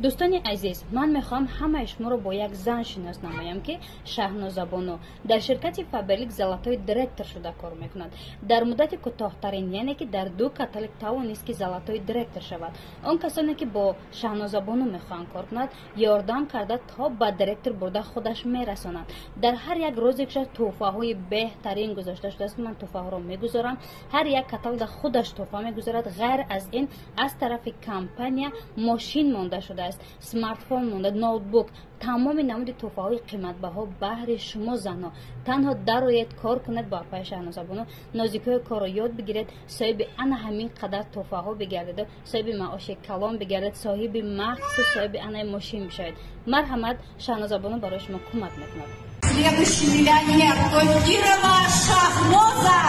Дӯстони азиз, ман мехоҳам ҳамаи шуморо бо як зан шинос намоям, ки Шаҳнозабону дар ширкати Фаберлик золотой директор шуда кор мекунад. Дар муддати кӯтоҳтарин, яъне ки дар 2 каталог тавонист, ки золотой директор шавад. Он касоне ки бо Шаҳнозабону мехоҳанд кор кунад, ёрдам карда то ба директор бурда худаш мерасонад. Дар ҳар як розикша тӯҳфаҳои беҳтарин гузошта шудааст, ки ман тӯҳфаҳоро мегузорам. Ҳар як каталогда худаш тӯҳфа мегузорад. Ғайр аз ин, аз тарафи компания мошин монда шудааст, смартфон монда, ноутбук, тамоми намуди тӯҳфаҳои қиматбаҳо баҳри шумо занҳо. Танҳо дароед, кор кунед бо апаи Шаҳнозабону, нозикиҳои корро ёд бигиред, соҳиби ана ҳамин қадар тӯҳфаҳо бигардед, соҳиби маоши калон бигардед, соҳиби махсус, соҳиби анаи мошин бишавед. Марҳамат, Шаҳнозабону барои шумо кӯмак мекунад. Следующий миллионер Токирова Шахноза.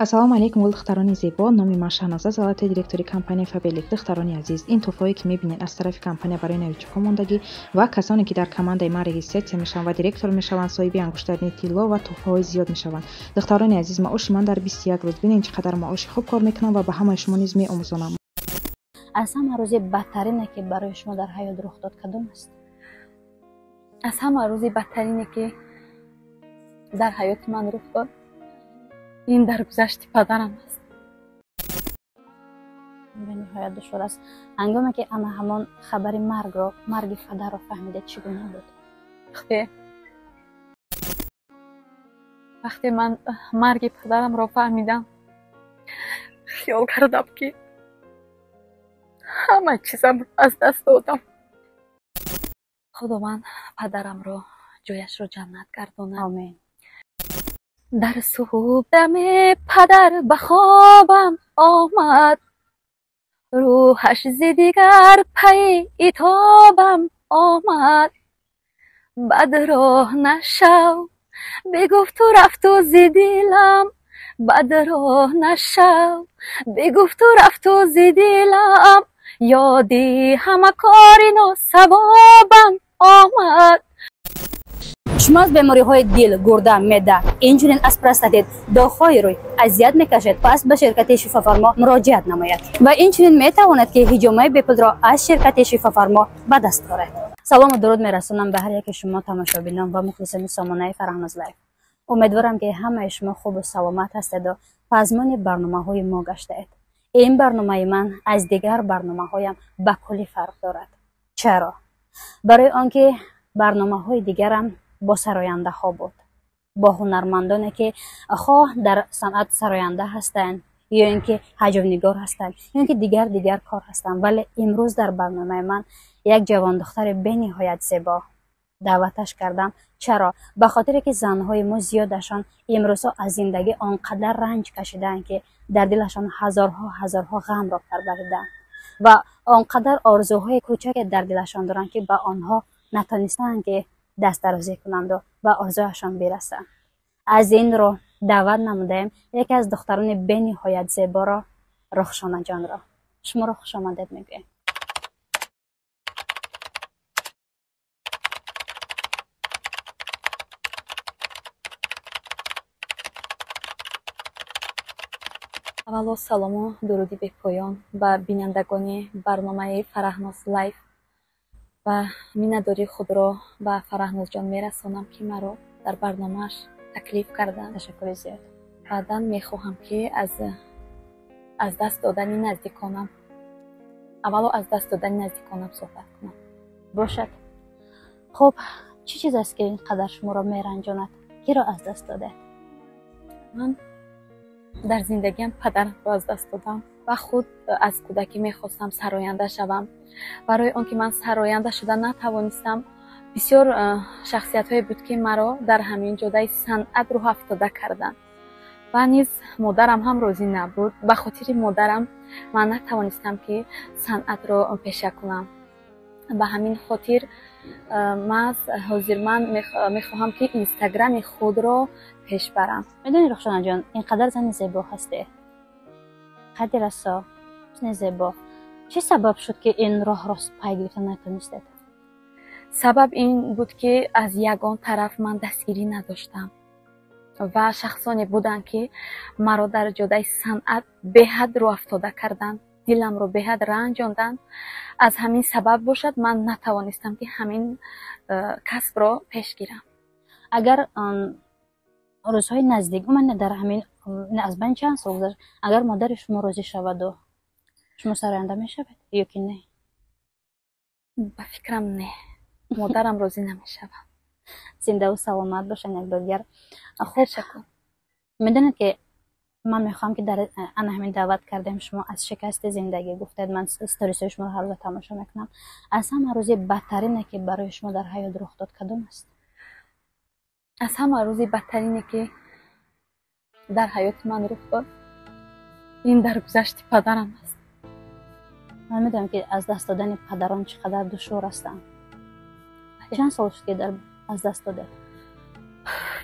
Ассалому алайкум, гулдухтарони зебо. Номи ман Шаҳноза, золотой директори компанияи Фаберлик. Духтарони азиз, ин тӯҳфаҳое ки мебинед, аз тарафи компания барои новичокҳо мондагӣ ва касоне ки дар командаи ман регистрация мешаванд ва директор мешаванд, соҳиби ангуштарини тилло ва тӯҳфаҳои зиёд мешаванд. Духтарони азиз, маоши ман дар 21 рӯз. Бинед, чӣ қадар маоши хуб кор мекунам ва ба ҳамаи шумо низ меомӯзонам. Аз ҳама рӯзи бадтарине ки барои шумо дар ҳаёт рух дод, кадом аст? Аз ҳама рӯзи бадтарине ки дар ҳаёти ман рух дод, ин даргузашти падарам аст. Бениҳоят душвор аст. Ҳангоме ки ана ҳамон хабари маргро, марги падарро фаҳмидед, чӣ гуна буд? Вақте ман марги падарамро фаҳмидам, хиёл кардам, ки ҳама чизамро аз даст додам. Худованд падарамро ҷояшро ҷаннат гардонад. Омин. Дар суҳбдаме падар ба хобам омад, рӯҳаш зи дигар пайи итобам омад. Бад роҳ нашав, бигуфту рафту зи дилам, бад роҳ нашав, бигуфту рафту зи дилам, ёди ҳама кори носавобам омад. Шумо аз бемориҳои дил, гурда, меъда, инчунин аз простатит, доғҳои рӯй азият мекашед, пас ба ширкати Шифофармо муроҷиат намояд ва инчунин метавонед, ки ҳиҷомаи бепулро аз ширкати Шифофармо ба даст оред. Салому дуруд мерасонам ба ҳар яке шумо тамошобинон ва мухлисони сомонаи Фараҳноз Лайф. Умедворам, ки ҳамаи шумо хубу саломат ҳастеду пазмони барномаҳои мо гаштаед. Ин барномаи ман аз дигар барномаҳоям ба куллӣ фарқ дорад. Чаро? Барои он ки барномаҳои дигарам бо сарояндаҳо буд, бо ҳунармандоне ки хоҳ дар санъат сароянда ҳастанд, ё ин ки ҳаҷвнигор ҳастанд, ё ин ки дигар дигар кор ҳастанд. Вале имрӯз дар барномаи ман як ҷавондухтари бениҳоят зебо даъваташ кардам. Чаро? Ба хотире ки занҳои мо зиёдашон имрӯзҳо аз зиндагӣ он қадар ранҷ кашидаанд, ки дар дилашон ҳазорҳо ҳазорҳо ғамро парваридаанд ва он қадар орзуҳои кӯчаке дар дилашон доранд, ки ба онҳо натонистаанд, ки дастдарозӣ кунанду ба орзуашон бирасанд. Аз ин рӯ даъват намудаем яке аз духтарони бениҳоят зеборо, Рухшонаҷонро. Шуморо хушомадед мегӯем. Аввало салому дуруди бепоён ба бинандагони барномаи Фараҳноз Лайф ва миннатдории худро ба Фараҳнозҷон мерасонам, ки маро дар барномааш таклиф карданд. Ташаккури зиёд. Баъдан мехоҳам, ки аз даст додани наздиконам, аввало аз даст додани наздиконам суҳбат кунам. Бошад. Хуб, чӣ чиз аст, ки ин қадар шуморо меранҷонад? Киро аз даст додед? Ман дар зиндагиам падарамро аз даст додам ва худ аз кӯдакӣ мехостам сароянда шавам. Барои он ки ман сароянда шуда натавонистам, бисёр шахсиятҳое буд, ки маро дар ҳамин ҷодаи санъат рӯҳафтода карданд ва низ модарам ҳам розӣ набуд. Ба хотири модарам ман натавонистам, ки санъатро пеша кунам. Ба ҳамин хотир ман ҳозир ман мехоҳам, ки инстаграми худро пеш барам. Медонӣ, Рухшонаҷон, ин қадар зани зебо ҳастӣ, қадди расо, ҳусни зебо, чӣ сабаб шуд, ки ин роҳро пай гирифта натонистед? Сабаб ин буд, ки аз ягон тараф ман дастгирӣ надоштам ва шахсоне буданд, ки маро дар ҷодаи санъат беҳад рӯҳафтода карданд. Диламро беҳад ранҷонданд. Аз ҳамин сабаб бошад, ман натавонистам, ки ҳамин касбро пеш гирам. Агар рӯзҳои наздик, умуман дар ҳамин аз байн чанд сол гузашт, агар модари шумо розӣ шаваду, шумо сароянда мешавед ё ки не? Ба фикрам, не, модарам розӣ намешавад. Зиндаву саломат бошанд як бор дигар. Хуб, медонед, ки ман мехоҳам, ки дар ана ҳамин даъват кардем, шумо аз шикасти зиндагӣ гуфтед. Ман сторисҳои шуморо ҳар рӯза тамошо мекунам. Аз ҳама рӯзи бадтарине, ки барои шумо дар ҳаёт рух дод, кадом аст? Аз ҳама рӯзи бадтарине, ки дар ҳаёти ман рух дод, ин даргузашти падарам аст. Ман медонам, ки аз даст додани падарон чӣ қадар душвор ҳастанд. Чанд сол шуд, ки аз даст додед?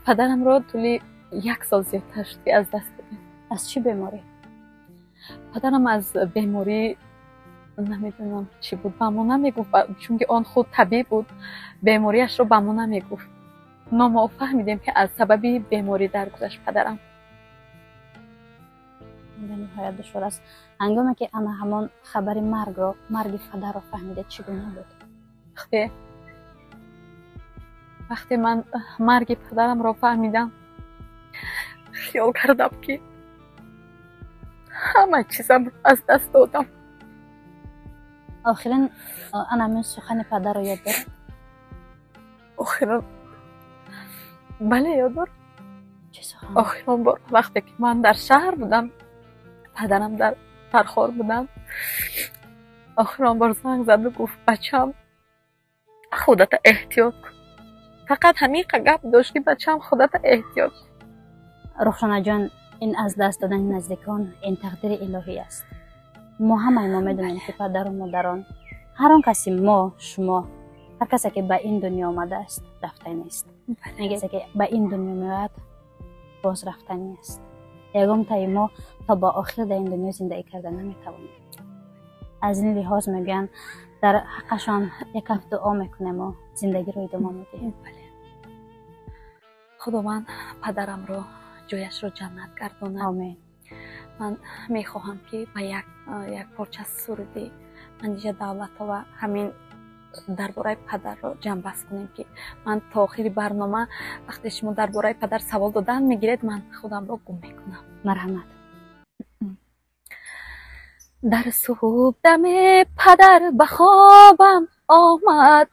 Падарамро тӯли як сол зиёдтар шуд, ки аз даст додем. Аз чӣ беморӣ? Падарам аз беморӣ, намедонам, чӣ буд, ба мо намегуфт, чунки он худ табиб буд, бемориашро ба мо намегуфт. Но мо фаҳмидем, ки аз сабаби беморӣ даргузашт падарам. Бениҳоят душвор аст. Ҳангоме ки ана ҳамон хабари маргро, марги падарро фаҳмидед, чӣ гуна буд? Вақте ман марги падарамро фаҳмидам, хиёл кардам, ки ҳама чизамро аз даст додам. Охирин ана ҳамин сухани падарро ёд доред? Охирон, бале, ёд дорам. Чӣ сухан? Охирон бор вақте ки ман дар шаҳр будам, падарам дар Фархор буданд, охирон бор занг заду гуфт: «Бачам, худата эҳтиёт кун». Фақат ҳамин гап дошт, ки «Бачам, худата эҳтиёт кун». Рухшонаҷон, ин аз даст додани наздикон, ин тақдири илоҳӣ аст. Мо ҳамаи мо медонем, ки падару модарон, ҳар он каси, мо, шумо, ҳар касе, ки ба ин дунё омадааст, рафтанист. Касе, ки ба ин дунё меояд, боз рафтанӣ аст. Ягонтаи мо то ба охир дар ин дунё зиндагӣ карда наметавонем. Аз ин лиҳоз, мегӯянд, дар ҳаққашон як ҳафт дуо мекунему зиндагиро идома медиҳем. Бале, Худованд падарамро ҷояшро ҷаннат гардонад. Омин. Ман мехоҳам, ки ба як порча суруди Манижа Давлатова ҳамин дар бораи падарро ҷамъбаст кунем, ки ман то охири барнома, вақте шумо дар бораи падар савол додан мегиред, ман худамро гум мекунам. Марҳамат. Дар субҳдаме падар ба хобам омад,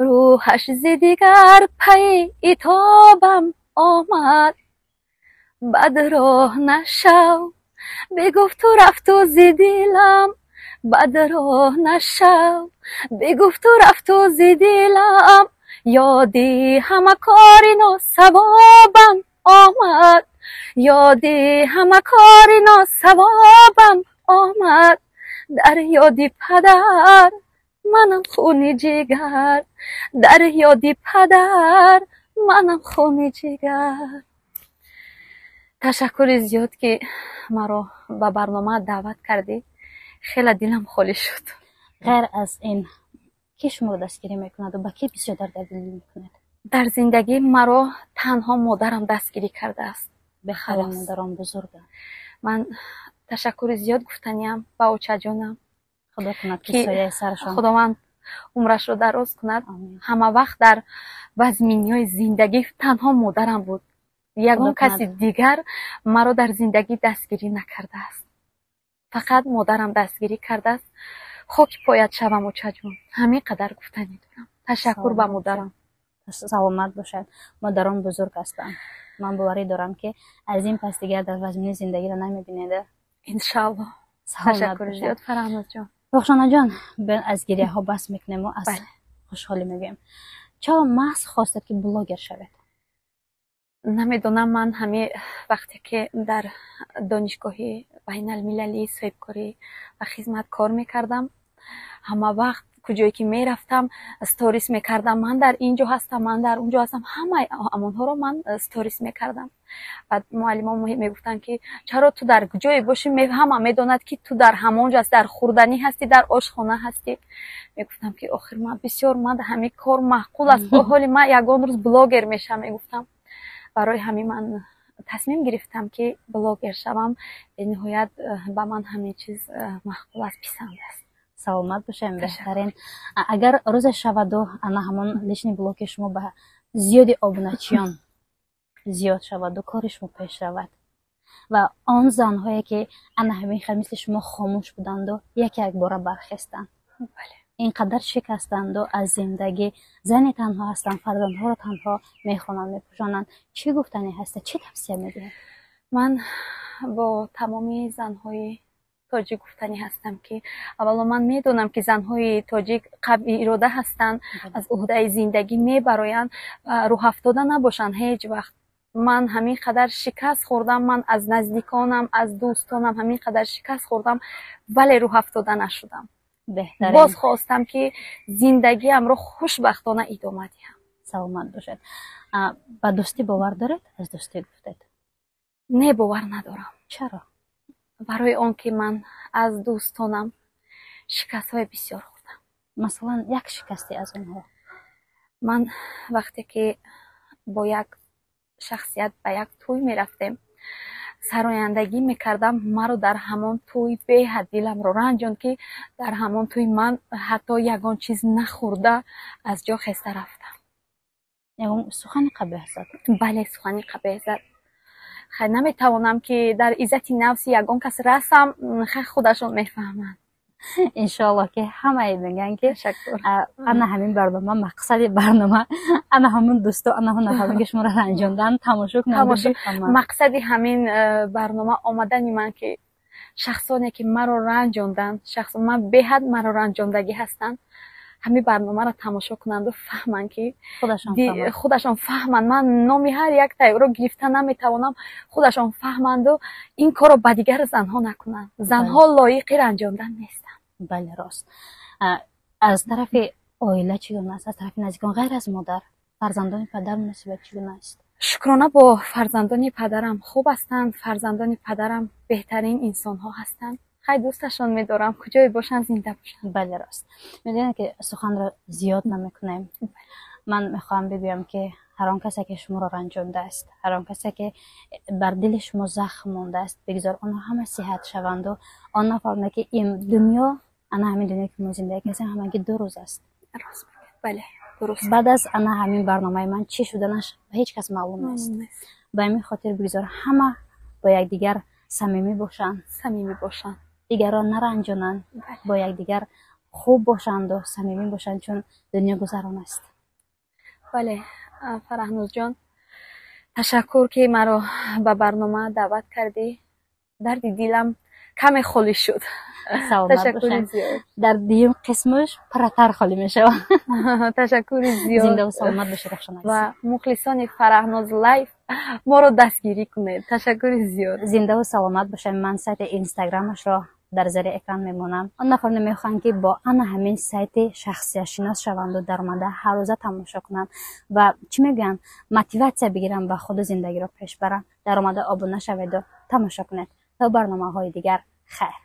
рӯҳаш зи дигар пайи итобам омад. «Бадроҳ нашав», бигуфту рафту зи дилам, «Бадроҳ нашав», бигуфту рафту зи дилам, ёди ҳама кори носавобам омад, ёди ҳама кори носавобам омад. Дар ёди падар манам хуни ҷигар, дар ёди падар манам хуни ҷигар. Ташаккури зиёд, ки маро ба барнома даъват кардӣ. Хеле дилам холӣ шуд. Ғайр аз ин, кӣ шуморо дастгирӣ мекунаду ба кӣ бисёртар дардилӣ мекунед? Дар зиндагӣ маро танҳо модарам дастгирӣ кардааст. Бехале, модарон бузурганд. Ман ташаккури зиёд гуфтаниям ба очаҷонам. Худо кунад, ки сояи сарашон Худованд умрашро дароз кунад. Ҳама вақт дар вазминиҳои зиндагӣ танҳо модарам буд. Ягон каси дигар маро дар зиндагӣ дастгирӣ накардааст, фақат модарам дастгирӣ кардааст. Хоки поят шавам, очаҷон, ҳамин қадар гуфтанӣ дорам. Ташаккур ба модарам. Саломат бошад. Модарон бузург ҳастанд. Ман боварӣ дорам, ки аз ин пас дигар дар вазмини зиндагиро намебинед. Иншаллоҳ. Ташаккури зиёд, Фарҳнозҷон. Рухшонаҷон, аз гиряҳо бас мекунему аз хушҳолӣ мегӯем. Чаро маҳз хостед, ки блогер шавед? Намедонам, ман ҳамин вақте ки дар Донишгоҳи байналмилалии соҳибкорӣ ва хизмат кор мекардам, ҳама вақт куҷое ки мерафтам, сторис мекардам: ман дар ин ҷо ҳастам, ман дар он ҷо ҳастам. Ҳамаи амонҳоро ман сторис мекардам. Баъд муаллимон мегуфтанд, ки чаро ту дар куҷое бошӣ, ҳама медонад, ки ту дар ҳамон ҷо ҳасти, дар хӯрданӣ ҳастӣ, дар ошхона ҳастӣ. Мегуфтам, ки охир ман бисёр, ман ҳамин кор маъқул аст, ҳоли ман ягон рӯз блогер мешавам, мегуфтам. Барои ҳамин ман Тасмим гирифтам, ки блогер шавам. Бениҳоят ба ман ҳамин чиз маъқул аст, писанд аст. Саломат бошем, беҳтарин. Агар рӯзе шаваду ана ҳамон личный блоги шумо ба зиёди обуначиён зиёд шаваду кори шумо пеш равад ва он занҳое, ки ана ҳамин хел мисли шумо хомӯш буданду як якбора бархестанд, ин қадар шикастанду аз зиндагӣ, зани танҳо ҳастанд, фарзандҳоро танҳо мехонанд, мепӯшонанд, чӣ гуфтанӣ ҳаста, чӣ тавсия медиҳед? Ман бо тамоми занҳои тоҷик гуфтанӣ ҳастам, ки аввало ман медонам, ки занҳои тоҷик қавӣ ирода ҳастанд, аз уҳдаи зиндагӣ мебароянд ва рӯҳафтода набошанд ҳеҷ вақт. Ман ҳамин қадар шикаст хӯрдам, ман аз наздиконам, аз дӯстонам ҳамин қадар шикаст хӯрдам, вале рӯҳафтода нашудам. Боз хостам, ки зиндагиамро хушбахтона идома диҳам. Саломат бошед. Ба дӯстӣ бовар доред? Аз дӯстӣ гуфтед. Не, бовар надорам. Чаро? Барои он ки ман аз дӯстонам шикастҳои бисёр хӯрдам. Масалан, як шикасте аз онҳо. Ман вақте ки бо як шахсият ба як тӯй мерафтем, сарояндагӣ мекардам, маро дар ҳамон тӯй беҳад диламро ранҷонд, ки дар ҳамон тӯй ман ҳатто ягон чиз нахӯрда аз ҷо хеста рафтам. Ягон сухани қабеҳ зад? Бале, сухани қабеҳ зад. Хай, наметавонам, ки дар иззати нафси ягон кас расам. Хай, худашон мефаҳманд. Иншоаллоҳ, ки ҳамае мегӯянд, ки ана ҳамин барнома, мақсади барнома ана ҳамун дӯсто, ана ҳамун нафароне, ки шуморо ранҷондан, тамошо кунанд. Мақсади ҳамин барнома омадани ман, ки шахсоне, ки маро ранҷонданд, шахс ман беҳад маро ранҷондагӣ ҳастанд, ҳамин барномаро тамошо кунанду фаҳманд, ки худашон фаҳманд. Ман номи ҳар як тайёро гирифта наметавонам. Худашон фаҳманду ин корро ба дигар занҳо накунанд. Занҳо лоиқи ранҷондан нестанд. Бале, рост. Аз тарафи оила чӣ гуна аст? Аз тарафи наздикон, ғайр аз модар, фарзандони падар муносибат чӣ гуна аст? Шукрона, бо фарзандони падарам хуб ҳастанд. Фарзандони падарам беҳтарин инсонҳо ҳастанд. Хай, дӯсташон медорам, куҷое бошанд, зинда бошанд. Бале, рост. Медонед, ки суханро зиёд намекунем. Ман мехоҳам бигӯям, ки ҳар он касе, ки шуморо ранҷондааст, ҳар он касе, ки бар дили шумо захм мондааст, бигзор онҳо ҳама сиҳат шаванду он нафароне, ки ин дунё, ана ҳамин дунё, ки мо зиндагӣ кардем, ҳамагӣ 2 рӯз аст. Бале, дуруст. Баъд аз ана ҳамин барномаи ман чӣ шуданаш ба ҳеҷ кас маълум нест. Ба ҳамин хотир бигзор ҳама бо якдигар самимӣ бошанд. Самимӣ бошанд. Дигарро наранҷонанд, бо якдигар хуб бошанду самимӣ бошанд, чун дунё гузарон аст. Бале, Фараҳнозҷон, ташаккур, ки маро ба барнома даъват кардӣ. Дарди дилам каме холӣ шуд. Саломат бошед. Дар дуюм қисмаш пурратар холӣ мешавад. Ташаккури зиёд. Зиндаву саломат бошед, Рахшон. Ва мухлисони Фараҳноз Лайф, моро дастгирӣ кунед. Ташаккури зиёд. Зиндаву саломат бошед. Ман сайти инстаграмашро дар зери экран мемонам. Он нафароне мехоҳанд, ки бо ана ҳамин сайти шахсиятшинос шаванду даромада ҳаррӯза тамошо кунанд ва, чӣ мегӯянд, мотиватсия бигиранд ва худу зиндагиро пеш баранд, даромада обуна шаведу тамошо кунед. То барномаҳои дигар, хайр.